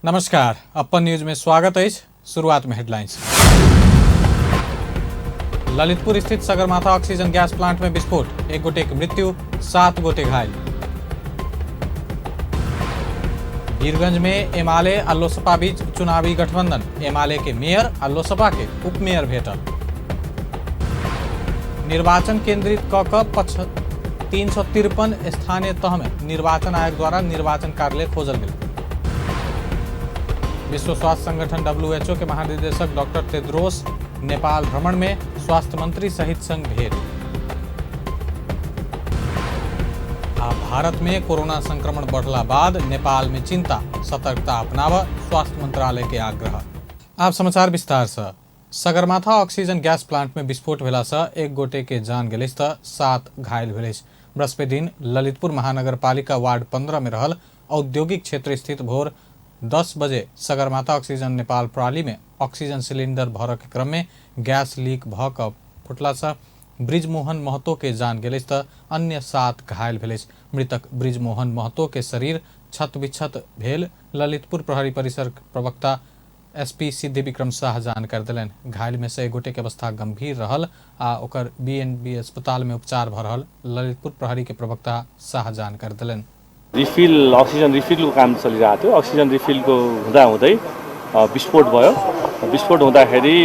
नमस्कार, अपन न्यूज में स्वागत अछि। शुरुआत में हेडलाइंस। ललितपुर स्थित सगरमाथा ऑक्सीजन गैस प्लांट में विस्फोट, एक गोटे के मृत्यु, 7 गोटे घायल। वीरगंज में एमाले आ लोसपा बीच चुनावी गठबंधन, एमाले के मेयर आ लोसपा के उपमेयर भेटल। निर्वाचन केंद्रित क 353 स्थानीय तह में निर्वाचन आयोग द्वारा निर्वाचन कार्यालय खोजल गेल। विश्व स्वास्थ्य संगठन WHO के महानिदेशक डॉक्टर तेद्रोस नेपाल भ्रमण में स्वास्थ्य मंत्री सहित संग भेंट। आ भारत में कोरोना संक्रमण बढ़ला बाद नेपाल में चिंता, सतर्कता अपनाव स्वास्थ्य मंत्रालय के आग्रह। आप समाचार विस्तार से। सगरमाथा ऑक्सीजन गैस प्लांट में विस्फोट भेला से एक गोटे के जान गेल अछि त 7 घायल भेल अछि। बृहस्पति दिन ललितपुर महानगरपालिका वार्ड 15 में रहल औद्योगिक क्षेत्र स्थित भोर 10 बजे सगरमाथा ऑक्सीजन नेपाल प्रणाली में ऑक्सीजन सिलिंडर भरऽ के क्रम में गैस लीक भऽ कऽ फुटला से बृजमोहन महतो के जान गेल अछि त अन्य 7 घायल भेल अछि। मृतक बृजमोहन महतो के शरीर क्षत विक्षत भेल ललितपुर प्रहरी परिसर प्रवक्ता एसपी सिद्धि विक्रम शाह जानकारी देलनि। घायल में से एक गोटे के अवस्था गंभीर रहल आ ओकर बीएनबी अस्पताल में उपचार भ रहल ललितपुर प्रहरी के प्रवक्ता शाह जानकारी देलनि। रिफिल अक्सिजन रिफिलको काम चलिरहेको थियो। अक्सिजन रिफिलको हुँदाहुँदै विस्फोट भयो। विस्फोट हुँदाखेरि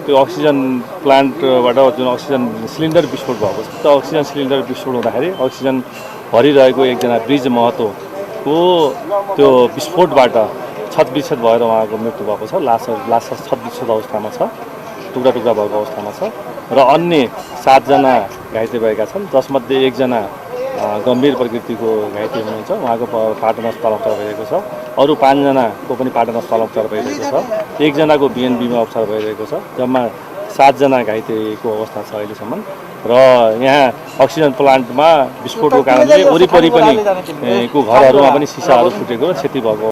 त्यो अक्सिजन प्लान्टबाट जुन अक्सिजन सिलिन्डर विस्फोट भएको छ, त्यो अक्सिजन सिलिन्डर विस्फोट हुँदाखेरि अक्सिजन भरिरहेको एकजना ब्रिज महतोको त्यो विस्फोटबाट क्षतविक्षत भएर उहाँको मृत्यु भएको छ। लास लास क्षतविक्षत अवस्थामा छ, टुक्रा टुक्रा भएको अवस्थामा छ र अन्य 7 जना घाइते भएका छन्, जसमध्ये एकजना गम्भीर प्रकृतिको घाइते हुनुहुन्छ। उहाँको पाटन अस्पतालमा उपचार भइरहेको छ। अरू 5 जनाको पनि पाटन अस्पतालमा उपचार भइरहेको छ। एकजनाको बिएनबीमा उपचार भइरहेको छ। जम्मा 7 जना घाइतेको अवस्था छ अहिलेसम्म। र यहाँ अक्सिजन प्लान्टमा विस्फोटको कारणले वरिपरि पनि को घरहरूमा पनि सिसाहरू फुटेको र क्षति भएको।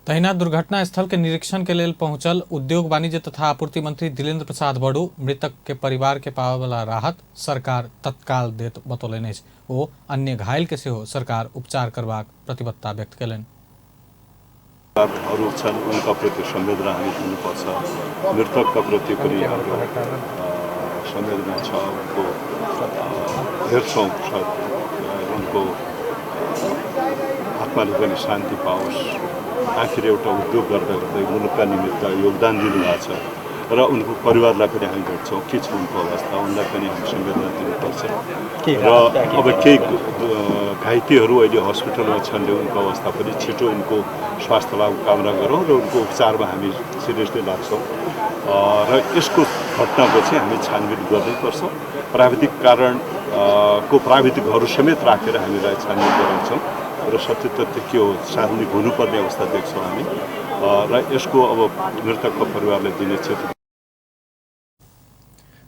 तहिना दुर्घटना स्थल के निरीक्षण के लेल पहुंचल उद्योग वाणिज्य तथा आपूर्ति मंत्री दिलेन्द्र प्रसाद बडू मृतक के परिवार के पावे राहत सरकार तत्काल देत बतौलनि अछि। ओ अन्य घायल के सेहो सरकार उपचार करबाक प्रतिबद्धता व्यक्त कयलनि। हरू छन् उनका प्रति संवेदना हामी दिनुपर्छ। मृतकका प्रति पनि हाम्रो संवेदना छ। उनको हेर्छौँ, उनको आत्माले पनि शान्ति पाओस्। आखिर एउटा उद्योग गर्दा गर्दै मुलुकका निमित्त योगदान दिनुभएको छ र उनको परिवारलाई पनि हामी भेट्छौँ, के छ उनको अवस्था, उनलाई पनि हामी संवेदना दिनुपर्छ। र अब केही घाइतेहरू अहिले हस्पिटलमा छन्, उनको अवस्था पनि छिटो उनको स्वास्थ्य लाभ कामना गरौँ र उनको उपचारमा हामी सिरियसली लाग्छौँ। र यसको घटनापछि हामी छानबिन गर्नैपर्छ। प्राविधिक कारण को प्राविधिकहरू समेत राखेर हामीलाई छानबिन गराउँछौँ र सत्य तथ्य के हो सार्वजनिक हुनुपर्ने अवस्था देख्छौँ हामी। र यसको अब मृतकको परिवारलाई दिने क्षति।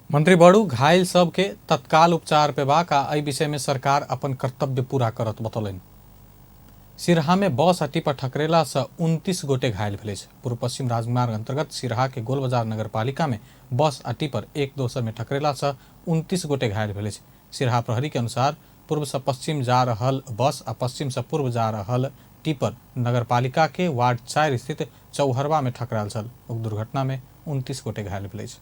मंत्री बडू घायल सबके तत्काल उपचार पेबाक आ एहि विषय में सरकार अपन कर्तव्य पूरा करत बतौलनि। सिरहा में बस आ टिपर ठकरेला से 29 गोटे घायल भेल अछि। पूर्व पश्चिम राजमार्ग अंतर्गत सिरहा के गोलबाजार नगरपालिका में बस आ टिपर एक दोसर में ठकरेला से 29 गोटे घायल भेल अछि। सिरहा प्रहरी के अनुसार पूर्व से पश्चिम जा रहल बस आ पश्चिम से पूर्व जा रहल टिपर नगरपालिका के वार्ड 4 स्थित चौहरवा में ठकरायल छल। उक्त दुर्घटना में 29 गोटे घायल भेल अछि।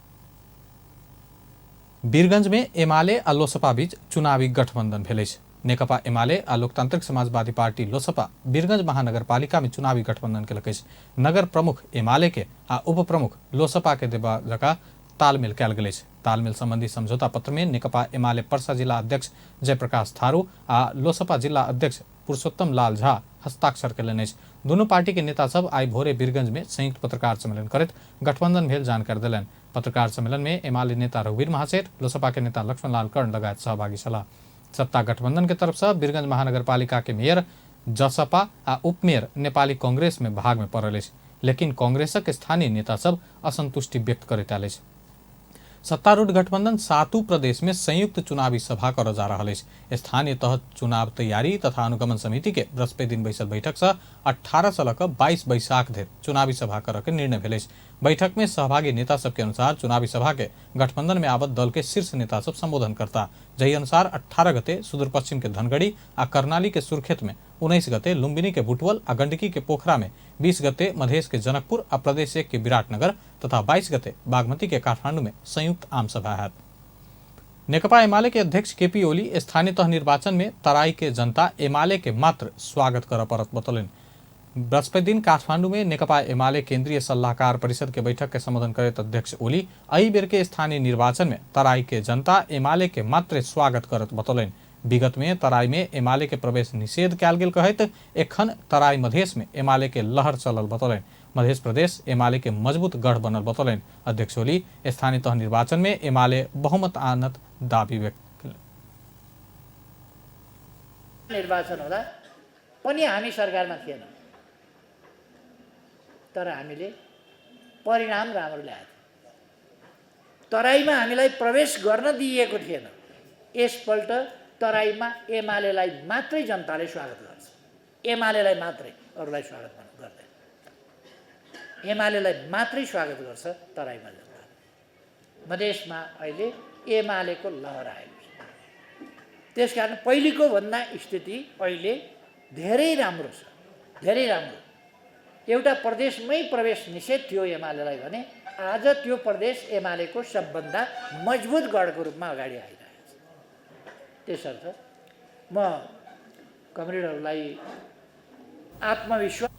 वीरगंज में एमाले आ लोसपा बीच चुनावी गठबंधन भेल अछि। नेकपा एमाले आ लोकतांत्रिक समाजवादी पार्टी लोसपा वीरगंज महानगरपालिका में चुनावी गठबंधन केलक अछि। नगर प्रमुख एमाले के आ उप प्रमुख लोसपा के देबा जका तालमेल कयल गेल अछि। तालमेल संबंधी समझौता पत्र में नेकपा एमाले परसा जिला अध्यक्ष जयप्रकाश थारू आ लोसपा जिला अध्यक्ष पुरुषोत्तम लाल झा हस्ताक्षर कयलनि अछि। दुनू पार्टी के नेता सब आइ भोरे वीरगंज में संयुक्त पत्रकार सम्मेलन करैत गठबंधन भेल जानकारी देलनि। पत्रकार सम्मेलन में एमाले नेता रघुवीर महासेठ, लोसपा के नेता लक्ष्मण लाल कर्ण लगायत सहभागी छलाह। सत्ता गठबंधन के तरफ से वीरगंज महानगरपालिका के मेयर जसपा आ उपमेयर नेपाली कांग्रेस में भाग में पड़ल अछि, लेकिन कांग्रेसक स्थानीय नेता सब असंतुष्टि व्यक्त करैत आयल अछि। सत्तारूढ़ गठबंधन सातू प्रदेश में संयुक्त चुनावी सभा करऽ जा रहल अछि। स्थानीय तह चुनाव तैयारी तथा अनुगमन समिति के बृहस्पति दिन बैसल बैठक से 18 से लऽ कऽ 22 बैसाख धरि चुनावी सभा करऽ के निर्णय भेल अछि। बैठक में सहभागी नेता सबके अनुसार चुनावी सभा के गठबंधन में आबद्ध दल के शीर्ष नेता सब संबोधन करता। जाहि अनुसार 18 गते सुदूर पश्चिम के धनगढ़ी आ कर्णाली के सुर्खेत में 19 गते लुम्बिनी के बुटवल आ गंडकी के पोखरा में, 20 गते मधेश के जनकपुर आ प्रदेश 1 के विराटनगर तथा 22 गते बागमती के काठमांडू में संयुक्त आम सभा है। नेकपा एमाले के अध्यक्ष केपी ओली स्थानीय तह निर्वाचन में तराई के जनता एमाले के मात्र स्वागत कर पड़त बतौलनि। बृहस्पति दिन काठमांडू में नेकपा एमाले केंद्रीय सलाहकार परिषद के बैठक के संबोधन करैत अध्यक्ष ओली एहि बेर के स्थानीय निर्वाचन में तराई के जनता एमाले के मात्र स्वागत करत बतौलनि। विगत में तराई में एमाले के प्रवेश निषेध कयल गेल कहैत एखन तराई मधेश में एमाले के लहर चलल बतौलनि। मध्य प्रदेश एमाले के मजबूत गढ़ बनल बतौलनि। अध्यक्ष ओली स्थानीय तह निर्वाचन में एमाले बहुमत आनत दावी व्यक्त कयलनि। निर्वाचन हुँदा पनि हामी सरकारमा थिएनौँ, तर हामीले परिणाम राम्रो ल्याएको थियौँ। तराईमा हामीलाई प्रवेश गर्न दिइएको थिएन। यसपल्ट तराईमा एमालेलाई मात्रै जनताले स्वागत गर्छ, एमालेलाई मात्रै, अरूलाई स्वागत गर्दैन। एमालेलाई मात्रै स्वागत गर्छ तराईमा जनता। मधेसमा अहिले एमालेको लहर आएको छ। त्यसकारण पहिलेको भन्दा स्थिति अहिले धेरै राम्रो छ, धेरै राम्रो। एउटा प्रदेशमै प्रवेश निषेध थियो एमालेलाई भने आज त्यो प्रदेश एमालेको सबभन्दा मजबुत गढको रूपमा अगाडि आइरहेको छ। त्यसर्थ म कमरेडहरूलाई आत्मविश्वास।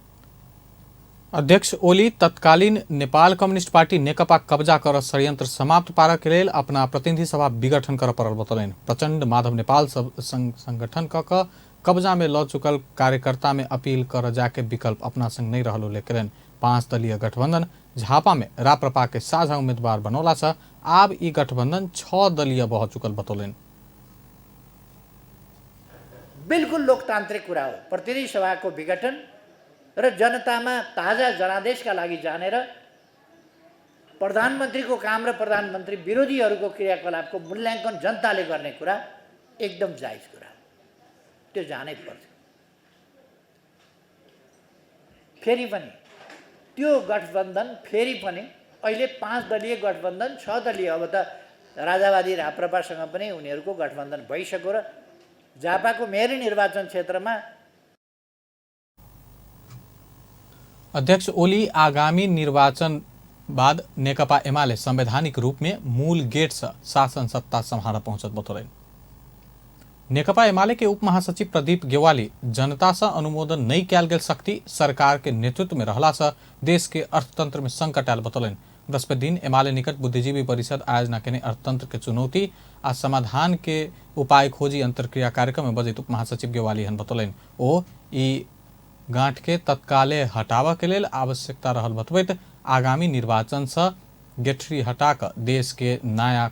अध्यक्ष ओली तत्कालीन नेपाल कम्युनिस्ट पार्टी नेकपा कब्जा कर षड्यंत्र समाप्त पारक के लेल अपना प्रतिनिधि सभा विघटन कर पड़ल बतौलनि। प्रचंड माधव नेपाल सब संगठन क कब्जा में ल चुकल कार्यकर्ता में अपील कर जाके विकल्प अपना संग नहीं रहल उल्लेख कयलनि। 5 दलीय गठबंधन झापा में राप्रपा के साझा उम्मीदवार बनौला से आब ई गठबंधन 6 दलीय बह चुकल बतौलनि। बिल्कुल लोकतान्त्रिक कुरा हो। प्रतिनिधि सभाको विघटन र जनतामा ताजा जनादेशका लागि जानेर प्रधानमन्त्रीको काम र प्रधानमन्त्री विरोधीहरूको क्रियाकलापको मूल्याङ्कन जनताले गर्ने कुरा एकदम जायज कुरा हो, त्यो जानै पर्छ। फेरि पनि त्यो गठबन्धन फेरि पनि अहिले 5 दलीय गठबन्धन 6 दलीय, अब त राजावादी राप्रपासँग पनि उनीहरूको गठबन्धन भइसक्यो र झापाको मेरै निर्वाचन क्षेत्रमा अध्यक्ष ओली आगामी निर्वाचन बाद नेकपा एमाले संवैधानिक रूप में मूल गेट से शासन सत्ता सम्हार पहुंचत बतौलनि। नेकपा एमाले के उप महासचिव प्रदीप गेवाली जनता से अनुमोदन नहीं कयल गेल शक्ति सरकार के नेतृत्व में रहला से देश के अर्थतंत्र में संकट आयल बतौलनि। बृहस्पति दिन एमाले निकट बुद्धिजीवी परिषद आयोजना केने अर्थतंत्र के चुनौती आ समाधान के उपाय खोजी अंतर्क्रिया कार्यक्रम में बजैत उप महासचिव गेवाली हन बतौलनि। ओ ई गांठ के तत्काले हटाबऽ के लेल आवश्यकता रहल बतबैत आगामी निर्वाचन से गेठरी हटा कऽ देश के नया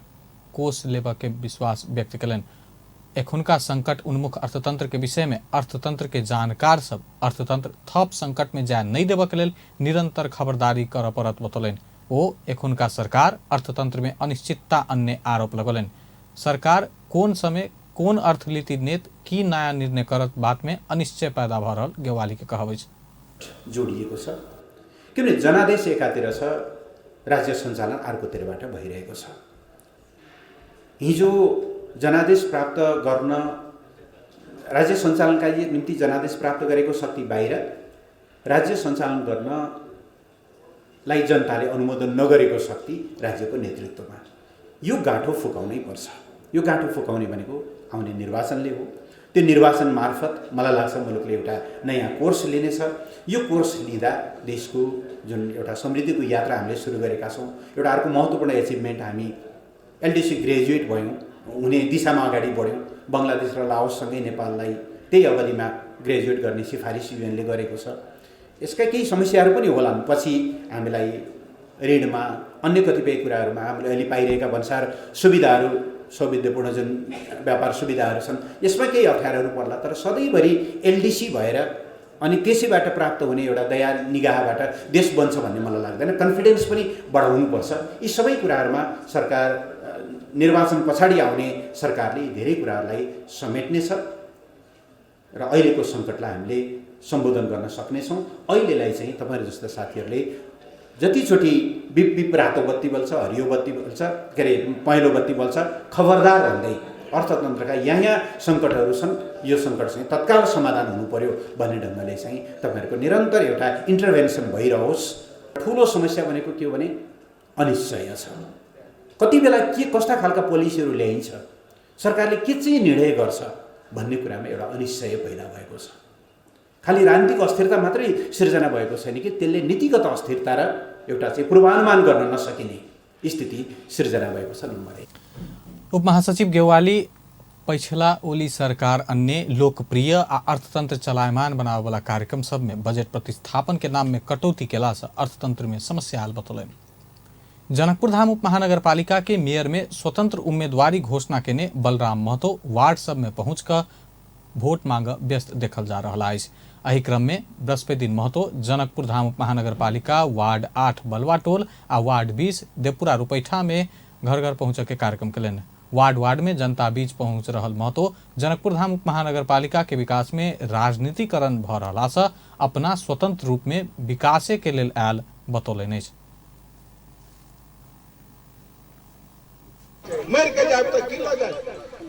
कोष लेबऽ के विश्वास व्यक्त कयलनि। एखुनका संकट उन्मुख अर्थतंत्र के विषय में अर्थतंत्र के जानकार सब अर्थतंत्र थप संकट में जाय नहीं देबऽ के लेल निरंतर खबरदारी करऽ पड़त बतौलनि। ओ एखुनका सरकार अर्थतंत्र में अनिश्चितता अन्य आरोप लगौलनि। सरकार कोन समय कोन अर्थनीति नेत की नया निर्णय करत बात में अनिश्चय पैदा भऽ रहल गेवाली के कहब अछि। जोडिएको छ, किनभने जनादेश एकातिर छ, राज्य सञ्चालन अर्कोतिरबाट भइरहेको छ। हिजो जनादेश प्राप्त गर्न राज्य सञ्चालनका निम्ति जनादेश प्राप्त गरेको शक्ति बाहिर राज्य सञ्चालन गर्नलाई जनताले अनुमोदन नगरेको शक्ति राज्यको नेतृत्वमा यो गाँठो फुकाउनै पर्छ। यो गाँठो फुकाउने भनेको आउने निर्वाचनले हो। त्यो निर्वाचन मार्फत मलाई लाग्छ मुलुकले एउटा नयाँ कोर्स लिनेछ। यो कोर्स लिँदा देशको जुन एउटा समृद्धिको यात्रा हामीले सुरु गरेका छौँ, एउटा अर्को महत्त्वपूर्ण एचिभमेन्ट हामी एलडिसी ग्रेजुएट भयौँ हुने दिशामा अगाडि बढ्यौँ। बङ्गलादेश र लाओससँगै नेपाललाई त्यही अवधिमा ग्रेजुएट गर्ने सिफारिस युएनले गरेको छ। यसका केही समस्याहरू पनि होलान्, पछि हामीलाई ऋणमा अन्य कतिपय कुराहरूमा हामीले अहिले पाइरहेका भन्सार सुविधाहरू, सौविध्यपूर्ण जुन व्यापार सुविधाहरू छन् यसमा केही अप्ठ्यारोहरू पर्ला, तर सधैँभरि एलडिसी भएर अनि त्यसैबाट प्राप्त हुने एउटा दया निगाहबाट देश बन्छ भन्ने मलाई लाग्दैन। कन्फिडेन्स पनि बढाउनुपर्छ। यी सबै कुराहरूमा सरकार निर्वाचन पछाडि आउने सरकारले धेरै कुराहरूलाई समेट्नेछ र अहिलेको सङ्कटलाई हामीले सम्बोधन गर्न सक्नेछौँ। अहिलेलाई चाहिँ तपाईँहरू जस्ता साथीहरूले जतिचोटि बिप बिप रातो बत्ती बल्छ, हरियो बत्ती बल्छ, के अरे पहेँलो बत्ती बल्छ, खबरदार भन्दै अर्थतन्त्रका यहाँ यहाँ सङ्कटहरू छन्, यो सङ्कट चाहिँ तत्काल समाधान हुनु पर्यो भन्ने ढङ्गले चाहिँ तपाईँहरूको निरन्तर एउटा इन्टरभेन्सन भइरहोस्। ठुलो समस्या भनेको के हो भने अनिश्चय छ। कति बेला के कस्ता खालका पोलिसीहरू ल्याइन्छ, सरकारले के चाहिँ निर्णय गर्छ भन्ने कुरामा एउटा अनिश्चय पैदा भएको छ। खालि राजनीतिक अस्थिरता मात्रै सिर्जना भएको छैन कि त्यसले नीतिगत अस्थिरता र एउटा चाहिँ पूर्वानुमान गर्न नसकिने स्थिति सिर्जना भएको छ। नम्बर 1। उपमहासचिव गेवाली पछिला ओली सरकार अन्य लोकप्रिय आ अर्थतंत्र चलायमान बनावे वाला कार्यक्रम सब में बजट प्रतिस्थापन के नाम में कटौती केला से अर्थतंत्र में समस्या आयल बतौलनि। जनकपुर धाम उप महानगरपालिका के मेयर में स्वतंत्र उम्मीदवारी घोषणा केने बलराम महतो वार्ड सब में पहुंच कर वोट मांग व्यस्त देखल जा रहा अछि। एहि क्रम में बृहस्पति दिन महतो जनकपुर धाम उप महानगरपालिका वार्ड 8 बलवा टोल आ वार्ड 20 देवपुरा रुपैठा में घर घर पहुँच के कार्यक्रम केलनि। वार्ड वार्ड में जनता बीच पहुंच रहल महतो जनकपुर धाम उप महानगरपालिका के विकास में राजनीतिकरण भ रहला से अपना स्वतंत्र रूप में विकासे के लेल आयल बतौलनि अछि। मर के जाए तो की लऽ जाए,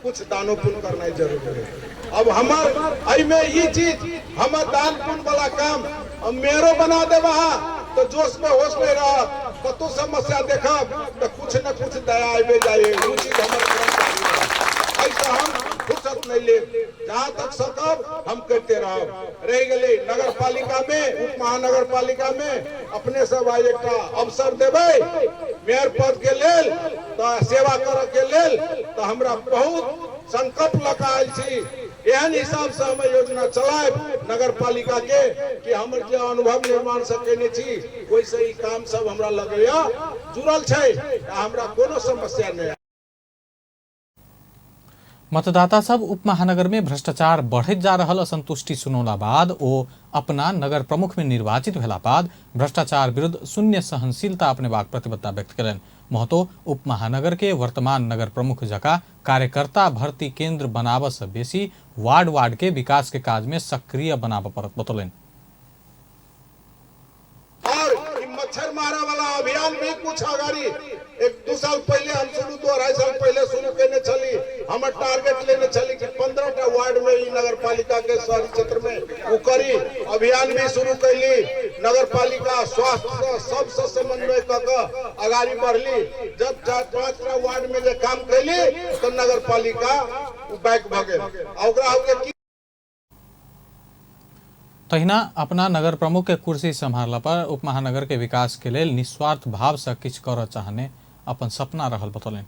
कुछ दानो पुण्य करना जरूरी है। अब हमार एहिमे ई चीज हमर दान पुण्य वाला काम हम मेरो बना देब अहाँ तो जोश में होश नहीं रहत, कतौ समस्या देखब तो कुछ न कुछ दया आबे जाए। उ चीज हमर ऐसा हम फुर्सत नहीं लेब, जहाँ तक सकब हम करते रहब। रह गेलै नगर पालिका में, उप महानगर पालिका में अपने सब आइ एकटा अवसर देबै मेयर पद के लेल, तो सेवा करऽ के लेल, तो हमरा बहुत संकल्प लऽ कऽ आयल छी। एहन हिसाब से हम योजना चलायब नगर पालिका के कि हमर जे अनुभव निर्माण से केने छी ओहिसँ ई काम सब हमरा लगैया जुड़ल छै, हमरा कोनो समस्या नहि। मतदाता सब उप महानगर में भ्रष्टाचार बढ़ैत जा रहल असंतुष्टि सुनौला बाद ओ अपना नगर प्रमुख में निर्वाचित भेला बाद भ्रष्टाचार विरुद्ध शून्य सहनशीलता अपनेबाक प्रतिबद्धता व्यक्त कयलनि। महतो उप महानगर के वर्तमान नगर प्रमुख जकाँ कार्यकर्ता भर्ती केंद्र बनाबऽ से बेसी वार्ड वार्ड के विकास के काज में सक्रिय बनाबऽ पड़त बतौलनि। और मच्छर मारे वाला अभियान भी कुछ अगाड़ी 1-2 साल पहले हम शुरू, 2-2.5 साल पहले शुरू केने छली। हमर टारगेट लेने छली कि 15 टा वार्ड में ई नगर पालिका के शहरी क्षेत्र में उ करी। अभियान भी शुरू कैली, नगर पालिका स्वास्थ्य सबसे समन्वय क के अगाड़ी बढ़ली। जब 4-5 टा वार्ड में जे काम कैली तो नगर पालिका बैक भ गेल। आ ओकरा हमके तहिना अपना नगर प्रमुख के कुर्सी संभारला पर उप महानगर के विकास के लेल निस्वार्थ भाव से किछु करऽ चाहने अपन सपना रहल बतौलनि।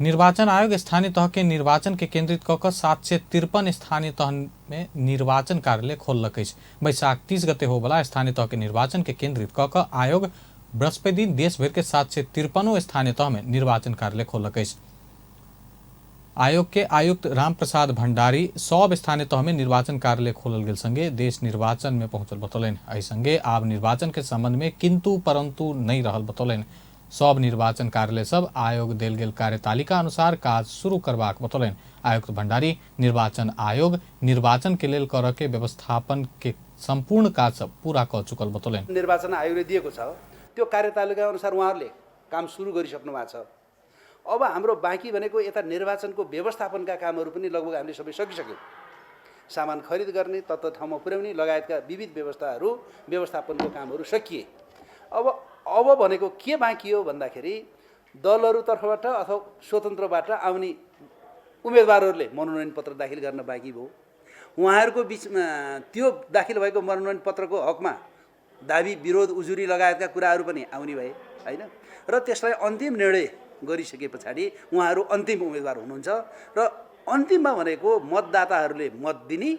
निर्वाचन आयोग स्थानीय तह के निर्वाचन के केंद्रित कऽ कऽ 753 स्थानीय तह में निर्वाचन कार्यालय खोललक अछि। बैसाख 30 गते होबला स्थानीय तह के निर्वाचन के केंद्रित कऽ कऽ आयोग बृहस्पति दिन देश भरि के 753 स्थानीय तह में निर्वाचन कार्यालय खोललक अछि। आयोग के आयुक्त रामप्रसाद भंडारी सब स्थानीय तह में निर्वाचन कार्यालय खोलल गेल संगे देश निर्वाचन में पहुंचल बतौलनि। एहि संगे आब निर्वाचन के संबंध में किंतु परंतु नहीं रहल बतौलनि। सब निर्वाचन कार्यालय सब आयोग देल गेल कार्यतालिका अनुसार काज शुरू करबाक बतौलनि। आयुक्त भंडारी निर्वाचन आयोग निर्वाचन के लेल करऽ के व्यवस्थापन के संपूर्ण काज सब पूरा कऽ चुकल बतौलनि। निर्वाचन आयोगले दिएको छ त्यो कार्यतालिका अनुसार उहाँहरूले काम सुरु गरिसक्नु भएको छ। अब हाम्रो बाँकी भनेको यता निर्वाचनको व्यवस्थापनका कामहरू पनि लगभग हामीले सबै सकिसक्यौँ। सामान खरिद गर्ने, तत्त ठाउँमा पुर्याउने लगायतका विविध व्यवस्थाहरू व्यवस्थापनको कामहरू सकिए। अब भनेको के बाँकी हो भन्दाखेरि दलहरूतर्फबाट अथवा स्वतन्त्रबाट आउने उम्मेदवारहरूले मनोनयन पत्र दाखिल गर्न बाँकी भयो। उहाँहरूको बिचमा त्यो दाखिल भएको मनोनयन पत्रको हकमा दाबी विरोध उजुरी लगायतका कुराहरू पनि आउने भए होइन, र त्यसलाई अन्तिम निर्णय गरिसके पछाडि उहाँहरू अन्तिम उम्मेदवार हुनुहुन्छ र अन्तिममा भनेको मतदाताहरूले मत दिने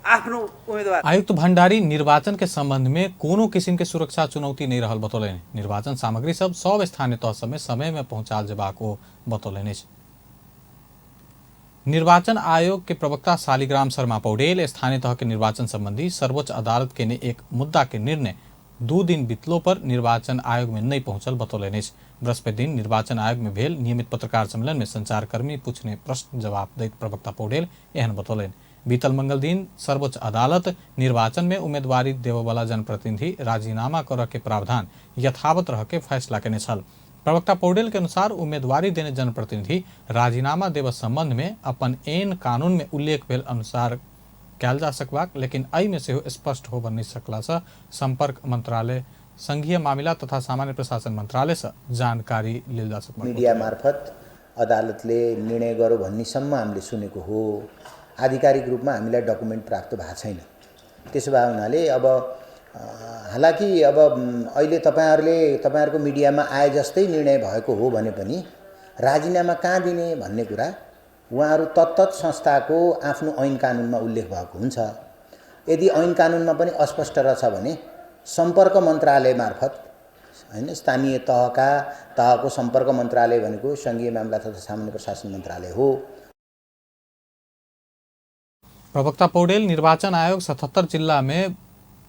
आफ्नो उम्मेदवार। आयुक्त भंडारी निर्वाचन के संबंध में कोनो किसिम के सुरक्षा चुनौती नहीं रहल बतौलनि। निर्वाचन सामग्री सब सब स्थानीय तह सब में समय में पहुंचाल जेबाक ओ बतौलनि अछि। निर्वाचन आयोग के प्रवक्ता शालिग्राम शर्मा पौडेल स्थानीय तह के निर्वाचन संबंधी सर्वोच्च अदालत के ने एक मुद्दा के निर्णय 2 दिन बीतलो पर निर्वाचन आयोग में नहीं पहुंचल बतौलनि अछि। बृहस्पति दिन निर्वाचन आयोग में भेल नियमित पत्रकार सम्मेलन में संचारकर्मी पूछने प्रश्न जवाब दैत प्रवक्ता पौडेल एहन बतौलनि। बीतल मंगल दिन सर्वोच्च अदालत निर्वाचन में उम्मीदवारी देववाला जनप्रतिनिधि राजीनामा करऽ के प्रावधान यथावत रह के फैसला केने छल। प्रवक्ता पौडेल के अनुसार उम्मीदवारी देने जनप्रतिनिधि राजीनामा देव संबंध में अपन ऐन कानून में उल्लेख भेल अनुसार कयल जा सकबाक, लेकिन एहि में सेहो स्पष्ट होबऽ नहि सकलासँ सम्पर्क मंत्रालय, संघीय मामिला तथा सामान्य प्रशासन मंत्रालय से जानकारी लेल जा सकबाक। मिडिया मार्फत अदालतले निर्णय गर्यो भन्नेसम्म हामीले सुनेको हो। आधिकारिक रूपमा हामीलाई डकुमेन्ट प्राप्त भएको छैन। त्यसो भए हुनाले अब हालाकि अब अहिले तपाईँहरूको मिडियामा आए जस्तै निर्णय भएको हो भने पनि राजीनामा कहाँ दिने भन्ने कुरा उहाँहरू तत्तत् संस्थाको आफ्नो ऐन कानुनमा उल्लेख भएको हुन्छ। यदि ऐन कानुनमा पनि अस्पष्ट रहेछ भने सम्पर्क मन्त्रालय मार्फत हैन, स्थानीय तहको सम्पर्क मन्त्रालय भनेको सङ्घीय मामला तथा सामान्य प्रशासन मन्त्रालय हो। प्रवक्ता पौडेल निर्वाचन आयोग 77 जिल्ला में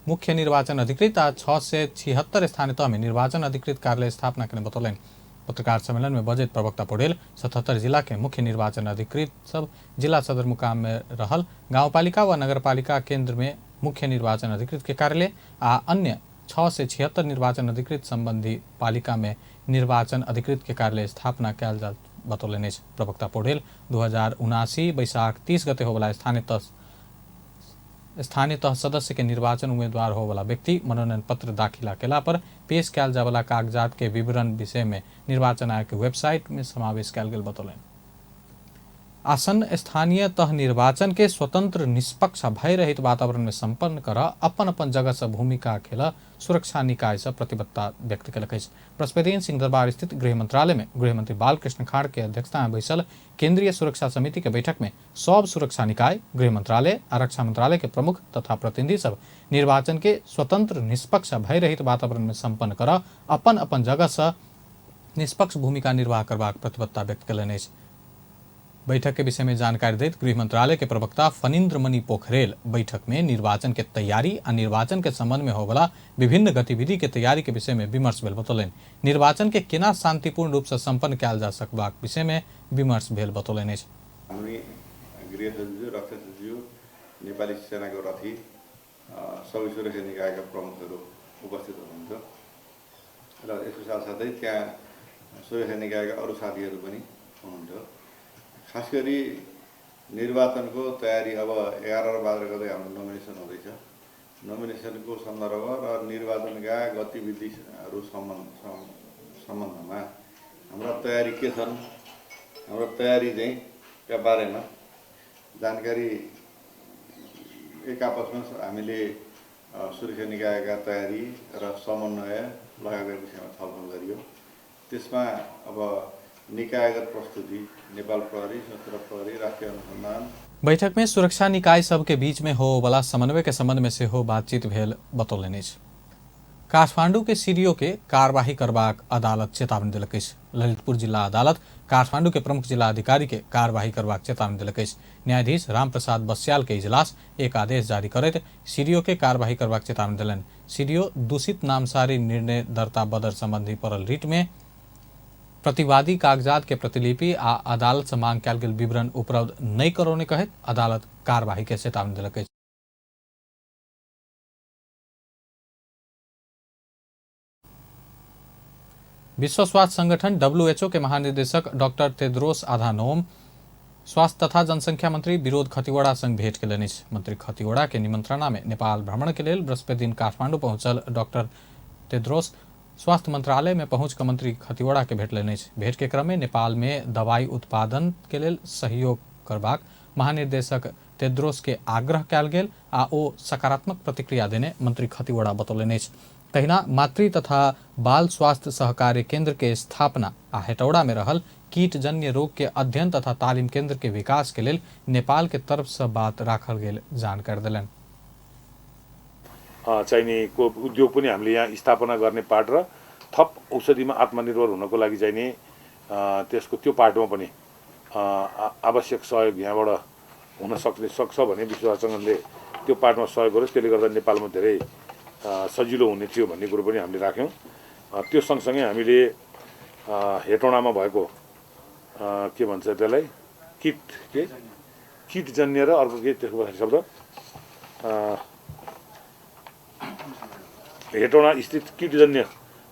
मुख्य निर्वाचन अधिकृत आ 676 स्थानीय तह में निर्वाचन अधिकृत कार्यालय स्थापना के बतौलनि। पत्रकार सम्मेलन में बजैत प्रवक्ता पौडेल 77 जिला के मुख्य निर्वाचन अधिकृत सब जिला सदरमुकाम में रहल गाउँपालिका व नगरपालिका केंद्र में मुख्य निर्वाचन अधिकृत के कार्यालय आ अन्य 676 निर्वाचन अधिकृत संबंधी पालिका में निर्वाचन अधिकृत के कार्यालय स्थापना कयल जा बतौलनि अछि। प्रवक्ता पौडेल 2079 वैशाख 30 गते होवला स्थानीय तह सदस्य के निर्वाचन उम्मीदवार होवला व्यक्ति मनोनयन पत्र दाखिला केला पर पेश कयल जावला कागजात के विवरण विषय में निर्वाचन आयोग के वेबसाइट में समावेश कयल गेल बतौलनि। आसन्न स्थानीय तह निर्वाचन के स्वतंत्र, निष्पक्ष, भय रहित वातावरण में संपन्न कर अपन अपन जगह से भूमिका खेल सुरक्षा निकाय से प्रतिबद्धता व्यक्त केलक अछि। बृहस्पतिदिन सिंहदरबार स्थित गृह मंत्रालय में गृहमंत्री बालकृष्ण खाड़ के अध्यक्षता में बैसल केंद्रीय सुरक्षा समिति के बैठक में सब सुरक्षा निकाय, गृह मंत्रालय आ रक्षा मंत्रालय के प्रमुख तथा प्रतिनिधि सब निर्वाचन के स्वतंत्र, निष्पक्ष, भय रहित वातावरण में संपन्न कर अपन अपन जगह से निष्पक्ष भूमिका निर्वाह करबाक प्रतिबद्धता व्यक्त केलनि अछि। बैठक के विषय में जानकारी दैत गृह मंत्रालय के प्रवक्ता फणीन्द्र मणि पोखरेल बैठक में निर्वाचन के तैयारी आ निर्वाचन के संबंध में होवला विभिन्न गतिविधि के तैयारी के विषय में विमर्श भेल बतौलनि। निर्वाचन के केना शांतिपूर्ण रूप से संपन्न कयल जा सकबाक विषय में विमर्श भेल बतौलनि अछि। हामी गृह सचिव, रक्षा सचिव, नेपाली सेनाको रथी, सबै सुरक्षा निकायका प्रमुखहरू उपस्थित हुनुहुन्छ र यसको साथसाथै त्यहाँ सुरक्षा निकायका अरू साथीहरू पनि हुनुहुन्छ। खास गरी निर्वाचनको तयारी अब 11 र 12 गते हाम्रो नोमिनेसन हुँदैछ। नोमिनेसनको सन्दर्भ र निर्वाचनका गतिविधिहरू सम्बन्धमा हाम्रा तयारी के छन्, हाम्रो तयारी चाहिँ का बारेमा जानकारी एक आपसमा हामीले सुरक्षा निकायका तयारी र समन्वय लगायतका विषयमा छलफल गरियो। त्यसमा अब निकायगत प्रस्तुति, नेपाल प्रहरी, सशस्त्र प्रहरी, राष्ट्रिय अनुसन्धान। बैठक में सुरक्षा निकाय सबके बीच में हो वाला समन्वय के संबंध में सेहो बातचीत भेल बतौलनि अछि। काठमांडू के सीडीओ के कार्यवाही करबाक अदालत चेतावनी देलक अछि। ललितपुर जिला अदालत काठमांडू के प्रमुख जिला अधिकारी के कार्यवाही करबाक चेतावनी देलक अछि। न्यायाधीश रामप्रसाद बस्याल के इजलास एक आदेश जारी करैत सीडीओ के कार्यवाही करबाक चेतावनी देलनि। सीडीओ दूषित नामसारी निर्णय दर्ता बदर संबंधी पड़ल रिट में प्रतिवादी कागजात के प्रतिलिपि आ अदालत से मांग कयल गेल विवरण उपलब्ध नहि करौने कहैत अदालत कार्यवाही के चेतावनी देलक अछि। विश्व स्वास्थ्य संगठन WHO के महानिदेशक डॉक्टर तेद्रोस आधानोम स्वास्थ्य तथा जनसंख्या मंत्री विरोध खतिवड़ा संग भेंट केलनि अछि। मंत्री खतिवड़ा के निमंत्रणा में नेपाल भ्रमण के लेल बृहस्पति दिन काठमांडू पहुंचल डॉक्टर तेद्रोस स्वास्थ्य मंत्रालय में पहुंच कर मंत्री खतिवड़ा के भेंट लेने अछि। भेंट के क्रम में नेपाल में दवाई उत्पादन के लेल सहयोग करबाक महानिदेशक तेद्रोस के आग्रह कयल गेल आ ओ सकारात्मक प्रतिक्रिया देने मंत्री खतिवड़ा बतौलनि अछि। तहिना मातृ तथा बाल स्वास्थ्य सहकार्य केंद्र के स्थापना आ हेटौड़ा में रहल कीटजन्य रोग के अध्ययन तथा तालीम केंद्र के विकास के लेल नेपाल के तरफ से बात राखल गेल जानकारी देलनि। चाहिने को उद्योग पनि हामीले यहाँ स्थापना गर्ने पार्ट र थप औषधिमा आत्मनिर्भर हुनको लागि चाहिने त्यसको त्यो पार्टमा पनि आवश्यक सहयोग यहाँबाट हुन सक्छ भन्ने विश्व स्वास्थ्य सङ्गठनले त्यो पार्टमा सहयोग गरोस्। त्यसले गर्दा नेपालमा धेरै सजिलो हुने थियो भन्ने कुरो पनि हामीले राख्यौँ। त्यो सँगसँगै हामीले हेटौँडामा भएको के भन्छ त्यसलाई कीटजन्य र अर्को के त्यसको पछाडि शब्द हेटौँडा स्थित कीटजन्य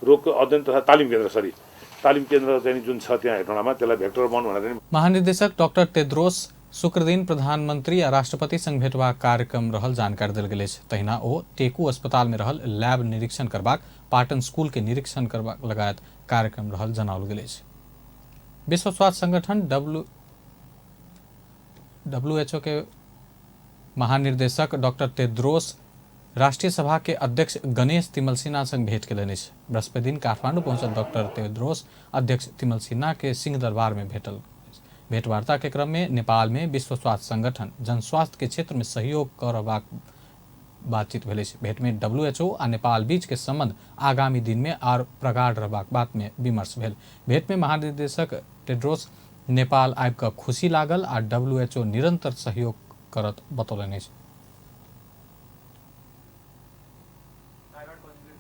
रोगको अध्ययन तथा तालिम केन्द्र, सरी तालिम केन्द्र चाहिँ जुन छ त्यहाँ हेटौँडामा त्यसलाई भेक्टर बन भनेर। महानिर्देशक डाक्टर तेद्रोस शुक्रदिन प्रधानमंत्री आ राष्ट्रपति संग भेटबाक कार्यक्रम रहल जानकारी देल गेल अछि। तहिना ओ टेकू अस्पताल में रहल लैब निरीक्षण करबाक, पाटन स्कूल के निरीक्षण करबाक लगायत कार्यक्रम रहल जनाओल गेल अछि। विश्व स्वास्थ्य संगठन WHO के महानिर्देशक डॉक्टर तेद्रोस राष्ट्रीय सभा के अध्यक्ष गणेश तिमल सिन्हा संग भेंट केलनि अछि। बृहस्पति दिन काठमांडू पहुंचल डॉक्टर तेद्रोस अध्यक्ष तिमल सिन्हा के सिंह दरबार में भेटल। भेंटवार्ता के क्रम में नेपाल में विश्व स्वास्थ्य संगठन जनस्वास्थ्य के क्षेत्र में सहयोग करबाक बातचीत भेल अछि। भेंट में WHO आ नेपाल बीच के संबंध आगामी दिन में आर प्रगाढ़ रहबाक बात में विमर्श भेल। भेंट में महानिदेशक टेड्रोस नेपाल आबि कऽ खुशी लागल आ WHO निरंतर सहयोग करत बतौलनि अछि।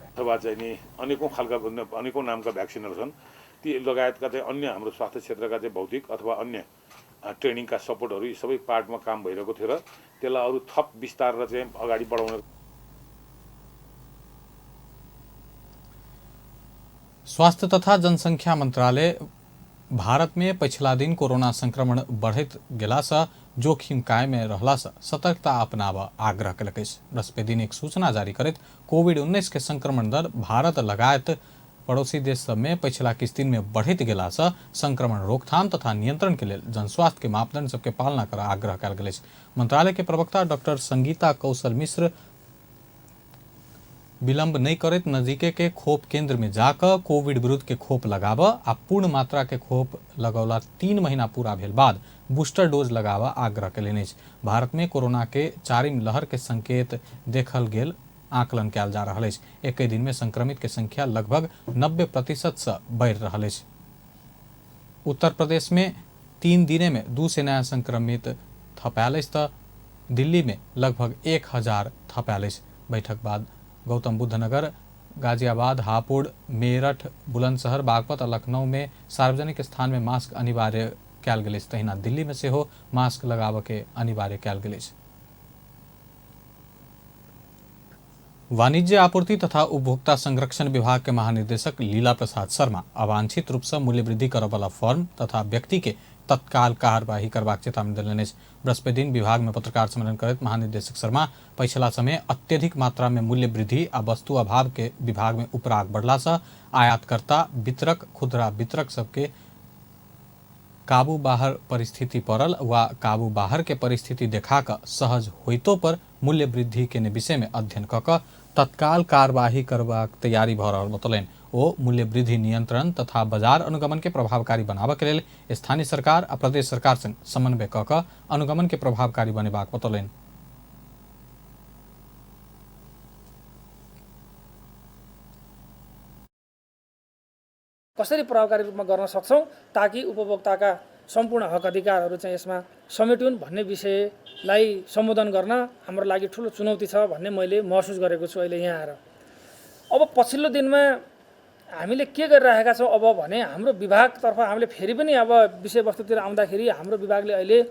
अथवा चाहिँ नि अनेकौं खालका अनेकौं नामका भ्याक्सिनहरू छन्, ती लगायतका चाहिँ अन्य हाम्रो स्वास्थ्य क्षेत्रका चाहिँ भौतिक अथवा अन्य ट्रेनिङका सपोर्टहरू यी सबै पार्टमा काम भइरहेको थियो र त्यसलाई अरू थप विस्तार र चाहिँ अगाडि बढाउन। स्वास्थ्य तथा जनसंख्या मंत्रालय भारत में पछिला दिन कोरोना संक्रमण बढ़ैत गेलासँ जोखिम कायम रहलासँ सतर्कता अपनाबऽ आग्रह केलक अछि। बृहस्पति दिन एक सूचना जारी करैत कोविड-19 के संक्रमण दर भारत लगायत पड़ोसी देश सब में पछिला किछु दिन में बढ़ैत गेलासँ संक्रमण रोकथाम तथा नियंत्रण के लेल जनस्वास्थ्य के मापदंड सबके पालना करऽ आग्रह कयल गेल अछि। मंत्रालय के प्रवक्ता डॉक्टर संगीता कौशल मिश्र विलंब नहीं करैत नजदीके के खोप केंद्र में जाकर कोविड विरुद्ध के खोप लगाबऽ आ पूर्ण मात्रा के खोप लगौला 3 महीना पूरा भेल बाद बूस्टर डोज लगाबऽ आग्रह केलनि अछि। भारत में कोरोना के 4म लहर के संकेत देखल गेल आकलन कयल जा रहल अछि। एक दिन में संक्रमित के संख्या लगभग 90% से बढ़ि रहल अछि। उत्तर प्रदेश में 3 दिने में 200 नया संक्रमित थपायल अछि तऽ दिल्ली में लगभग 1000 थपायल अछि। बैठक बाद गौतम बुद्ध नगर, गाजियाबाद, हापुड़, मेरठ, बुलंदशहर, बागपत आ लखनऊ में सार्वजनिक स्थान में मास्क अनिवार्य कयल गेल अछि। तहिना दिल्ली में सेहो मास्क लगाबऽ के अनिवार्य कयल गेल अछि। वाणिज्य आपूर्ति तथा उपभोक्ता संरक्षण विभाग के महानिदेशक लीला प्रसाद शर्मा अवांछित रूप से मूल्य वृद्धि करऽवला फर्म तथा व्यक्ति के तत्काल कार्यवाही करबाक चेतावनी देलनि अछि। बृहस्पति दिन विभाग में पत्रकार सम्मेलन करैत महानिदेशक शर्मा पछिला समय अत्यधिक मात्रा में मूल्य वृद्धि आ वस्तु अभाव के विभाग में उपराग बढ़लासँ आयातकर्ता, वितरक, खुदरा वितरक सबके काबू बाहर परिस्थिति पड़ल वा काबू बाहर के परिस्थिति देखा कऽ सहज होइतो पर मूल्य वृद्धि के विषय में अध्ययन कऽ कऽ तत्काल कार्यवाही करबाक तैयारी भऽ रहल बतौलनि। ओ मूल्य वृद्धि नियंत्रण तथा बाजार अनुगमन के प्रभावकारी बनाबऽ के लेल स्थानीय सरकार आ प्रदेश सरकार संग समन्वय कऽ कऽ अनुगमन के प्रभावकारी बनेबाक बतौलनि। कसरी प्रभावकारी रूपमा गर्न सक्छौँ ताकि उपभोक्ताका सम्पूर्ण हक अधिकारहरू चाहिँ यसमा समेटिउन् भन्ने विषयलाई सम्बोधन गर्न हाम्रो लागि ठुलो चुनौती छ भन्ने मैले महसुस गरेको छु अहिले यहाँ आएर। अब पछिल्लो दिनमा हामीले के गरिरहेका छौँ अब भने हाम्रो विभागतर्फ हामीले फेरि पनि अब विषयवस्तुतिर आउँदाखेरि हाम्रो विभागले अहिले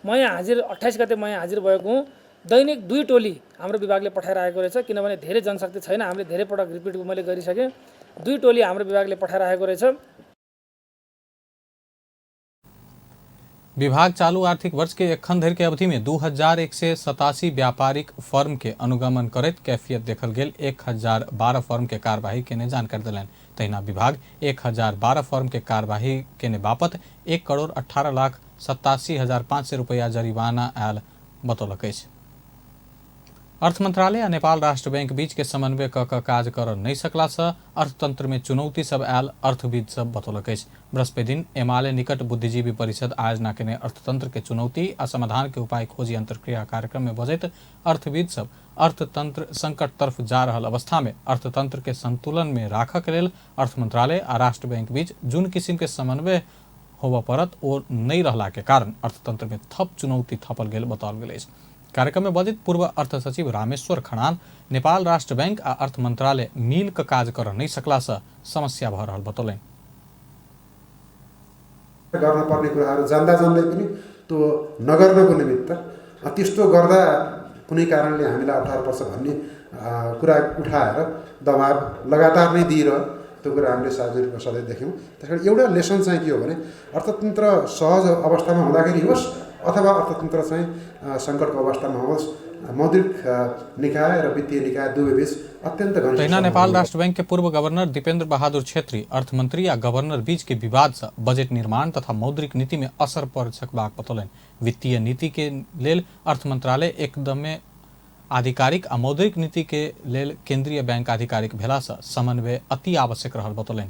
म यहाँ हाजिर 28 गते म यहाँ हाजिर भएको हुँ। दैनिक 2 टोली हाम्रो विभागले पठाइरहेको रहेछ, किनभने धेरै जनशक्ति छैन। हामीले धेरै पटक रिपिट मैले गरिसकेँ। 2 टोली हाम्रो विभागले पठाइरहेको रहेछ। विभाग चालू आर्थिक वर्ष के एखन धरि के अवधि में 2187 व्यापारिक फर्म के अनुगमन करैत कैफियत देखल गेल 1012 फर्म के कार्यवाही केने जानकारी देलनि। तहिना विभाग 1012 फर्म के कार्यवाही केने बापत 1,18,87,500 रुपैया जरिमाना आयल बतौलक अछि। अर्थ मंत्रालय आ नेपाल राष्ट्र बैंक बीच के समन्वय क क काज कर नहीं सकलासँ अर्थतंत्र में चुनौती सब आयल अर्थविद सब बतौलक अछि। बृहस्पति दिन एमाले निकट बुद्धिजीवी परिषद आयोजना केने अर्थतंत्र के चुनौती आ समाधान के उपाय खोजी अंतर्क्रिया कार्यक्रम में बजैत अर्थविद सब अर्थतंत्र संकट तरफ जा रहल अवस्था में अर्थतंत्र के संतुलन में राखऽ के लेल अर्थ मंत्रालय आ राष्ट्र बैंक बीच जुन किसिम के समन्वय होबऽ पड़त ओ नहीं रहला के कारण अर्थतंत्र में थप चुनौती थपल गेल बताओल गेल अछि। कार्यक्रम में बजैत पूर्व अर्थ सचिव रामेश्वर खनाल नेपाल राष्ट्र बैंक आ अर्थ मंत्रालय मिल क काज कर नहीं सकलासँ समस्या भऽ रहल बतौलनि। गर्नुपर्ने कुराहरू जान्दा जान्दै पनि त्यो नगर्नको निमित्त त्यस्तो गर्दा कुनै कारणले हामीलाई अप्ठ्यारो पर्छ भन्ने कुरा उठाएर दबाब लगातार नै दिइरह त्यो कुरा हामीले सार्वजनिक रूपमा सधैँ देख्यौँ। त्यस कारण एउटा लेसन चाहिँ के हो भने अर्थतन्त्र सहज अवस्थामा हुँदाखेरि होस् अथवा अर्थतन्त्र चाहिँ सङ्कटको अवस्थामा होस्, मौद्रिक निकाय र वित्तीय निकाय दुवैबीच अत्यन्त घनिष्ठ। तहिना नेपाल राष्ट्र बैंक के पूर्व गवर्नर दीपेंद्र बहादुर छेत्री अर्थमंत्री आ गवर्नर बीच के विवाद से बजट निर्माण तथा मौद्रिक नीति में असर पड़ सकबाक बतौलनि। वित्तीय नीति के लेल अर्थ मंत्रालय एकदमे आधिकारिक आ मौद्रिक नीति के लेल केंद्रीय बैंक आधिकारिक भेला से समन्वय अति आवश्यक रहल बतौलनि।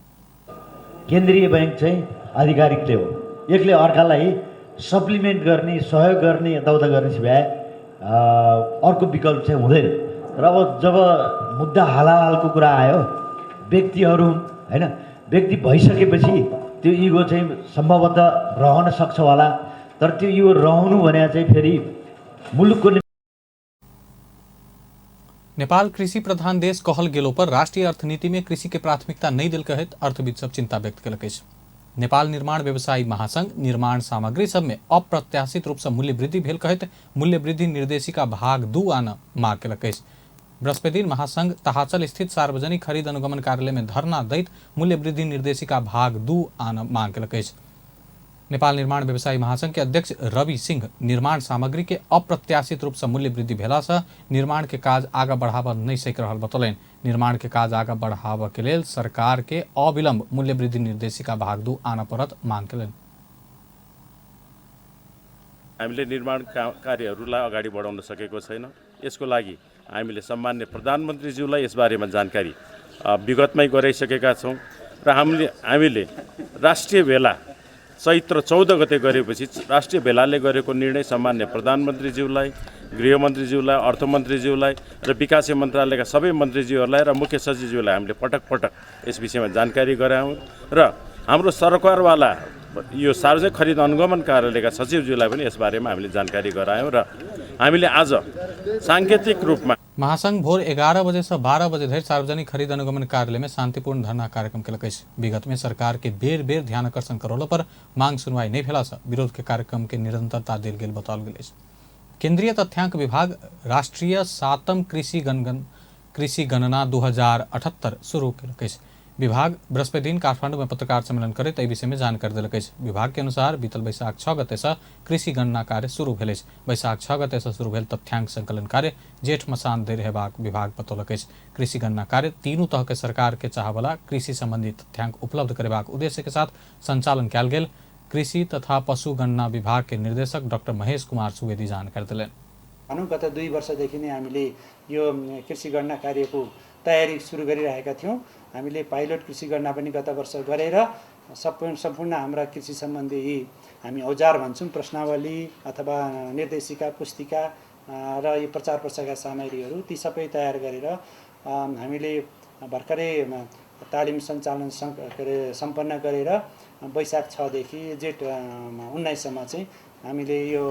केन्द्रीय बैंक चाहिँ आधिकारिकले हो, एकले अर्कालाई सप्लिमेन्ट गर्ने, सहयोग गर्ने, यताउता गर्ने भए अर्को विकल्प चाहिँ हुँदैन। र अब जब मुद्दा हालाहालको कुरा आयो, व्यक्तिहरू होइन, व्यक्ति भइसकेपछि त्यो इगो चाहिँ सम्भवतः रहन सक्छ होला, तर त्यो इगो रहनु भने चाहिँ फेरि मुलुकको। नेपाल कृषि प्रधान देश कहल गेलो पर राष्ट्रीय अर्थनीति में कृषि के प्राथमिकता नहीं दिल कहत अर्थविद सब चिंता व्यक्त केलक अछि। नेपाल निर्माण व्यवसायी महासंघ निर्माण सामग्री सब में अप्रत्याशित रूप से मूल्य वृद्धि भेल कहत मूल्य वृद्धि निर्देशिका भाग 2 आना माग केलक अछि। बृहस्पति दिन महासंघ तहाचल स्थित सार्वजनिक खरीद अनुगमन कार्यालय में धरना दैत मूल्य वृद्धि निर्देशिका भाग 2 आना माग केलक अछि। नेपाल निर्माण व्यवसायी महासंघ के अध्यक्ष रवि सिंह निर्माण सामग्री के अप्रत्याशित रूप से मूल्य वृद्धि भेला से निर्माण के काज आगा बढ़ावा नहीं सक रहल बतौलनि। निर्माण के काज आगा बढ़ावा के लेल सरकार के अविलंब मूल्य वृद्धि निर्देशिका भाग 2 आना पड़त मांग केलनि। हामीले निर्माण कार्यहरूलाई अगाडि बढाउन सकेको छैन। यसको लागि हामीले सम्मान्य प्रधानमन्त्रीज्यूलाई यसबारेमा जानकारी विगतमै गराइसकेका छौँ र हामीले राष्ट्रिय भेला चैत्र 14 गते गरेपछि राष्ट्रिय भेलाले गरेको निर्णय सम्मान्य प्रधानमन्त्रीज्यूलाई, गृहमन्त्रीज्यूलाई, अर्थमन्त्रीज्यूलाई र विकास मन्त्रालयका सबै मन्त्रीज्यूहरूलाई र मुख्य सचिवज्यूलाई हामीले पटक पटक यस विषयमा जानकारी गरायौँ र हाम्रो सरकारवाला यो सार्वजनिक खरिद अनुगमन कार्यालयका सचिवज्यूलाई पनि यसबारेमा हामीले जानकारी गरायौँ र हामीले आज सांकेतिक रूपमा महासंघ भोर 11 बजे से 12 बजे धरि सार्वजनिक खरीद अनुगमन कार्यालय में शांतिपूर्ण धरना कार्यक्रम केलक अछि। विगत में सरकार के बेर बेर ध्यान आकर्षण करौला पर मांग सुनवाई नहीं भेला से विरोध के कार्यक्रम के निरंतरता देल गेल बताओल गेल अछि। केंद्रीय तथ्यांक विभाग राष्ट्रीय 7म कृषि गणना 2078 शुरू केलक अछि। विभाग बृहस्पति दिन काठमांडू में पत्रकार सम्मेलन करैत एहि विषय में जानकारी देलक अछि। विभाग के अनुसार बीतल बैसाख 6 गते से कृषि गणना कार्य शुरू भेल अछि। बैसाख 6 गते से शुरू भेल तथ्यांक संकलन कार्य जेठ मसान धरि हेबाक विभाग बतौलक अछि। कृषि गणना कार्य तीनू तह के सरकार के चाहवला कृषि संबंधी तथ्यांक उपलब्ध करेबाक उद्देश्य के साथ संचालन कयल गेल। कृषि तथा पशु गणना विभाग के निर्देशक डॉक्टर महेश कुमार सुवेदी जानकारी देलनि। भनौँ गत 2 वर्षदेखि नै हामीले यो कृषि गणना कार्यको तयारी सुरु गरिरहेका थियौँ। हामीले पाइलट कृषि गणना पनि गत वर्ष गरेर सम्पूर्ण हाम्रा कृषि सम्बन्धी यी हामी औजार भन्छौँ, प्रश्नावली अथवा निर्देशिका, पुस्तिका र यो प्रचार प्रसारका सामग्रीहरू ती सबै तयार गरेर हामीले भर्खरै तालिम सञ्चालन सम्पन्न गरेर वैशाख 6 देखि जेठ 19 सम्म चाहिँ हामीले यो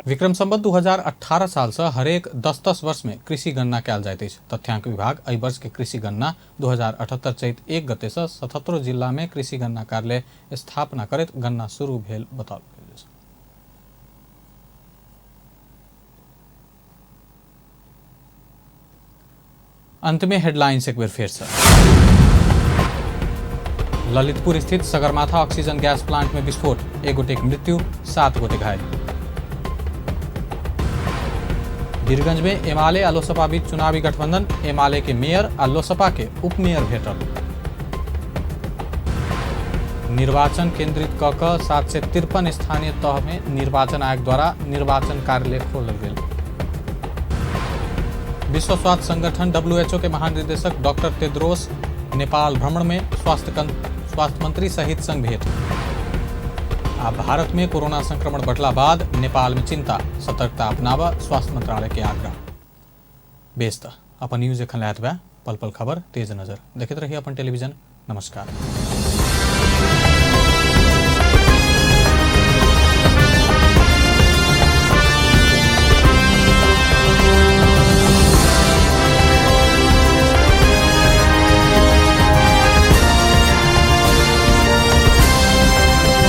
विक्रम संवत 2018 साल से हरेक 10-10 वर्ष में कृषि गणना कयल जाइत अछि। तथ्यांक विभाग एहि वर्ष के कृषि गणना 2078 चैत 1 गते से 77 जिला में कृषि गणना कार्यालय स्थापना करैत गणना शुरू भेल बताओल गेल अछि। अंत में हेडलाइंस एक बेर फेर से। ललितपुर स्थित सगरमाथा ऑक्सीजन गैस प्लांट में विस्फोट, 1 गोटे की मृत्यु, 7 गोटे घायल। बीरगंज में एमाले आ लोसपा बीच चुनावी गठबंधन, एमाले के मेयर आ लोसपा के उपमेयर भेटल। निर्वाचन केंद्रित क क 753 स्थानीय तह में निर्वाचन आयोग द्वारा निर्वाचन कार्यालय खोलल गेल। विश्व स्वास्थ्य संगठन WHO के महानिदेशक डॉक्टर तेद्रोस नेपाल भ्रमण में स्वास्थ्य मंत्री सहित संग भेंट। आ भारत में कोरोना संक्रमण बढ़ला बाद नेपाल में चिंता, सतर्कता अपनावा स्वास्थ्य मंत्रालय के आग्रह। बेस त अपन न्यूज एखन लैत बा, पल पल खबर तेज नजर देखैत रहिए अपन टेलीविजन। नमस्कार।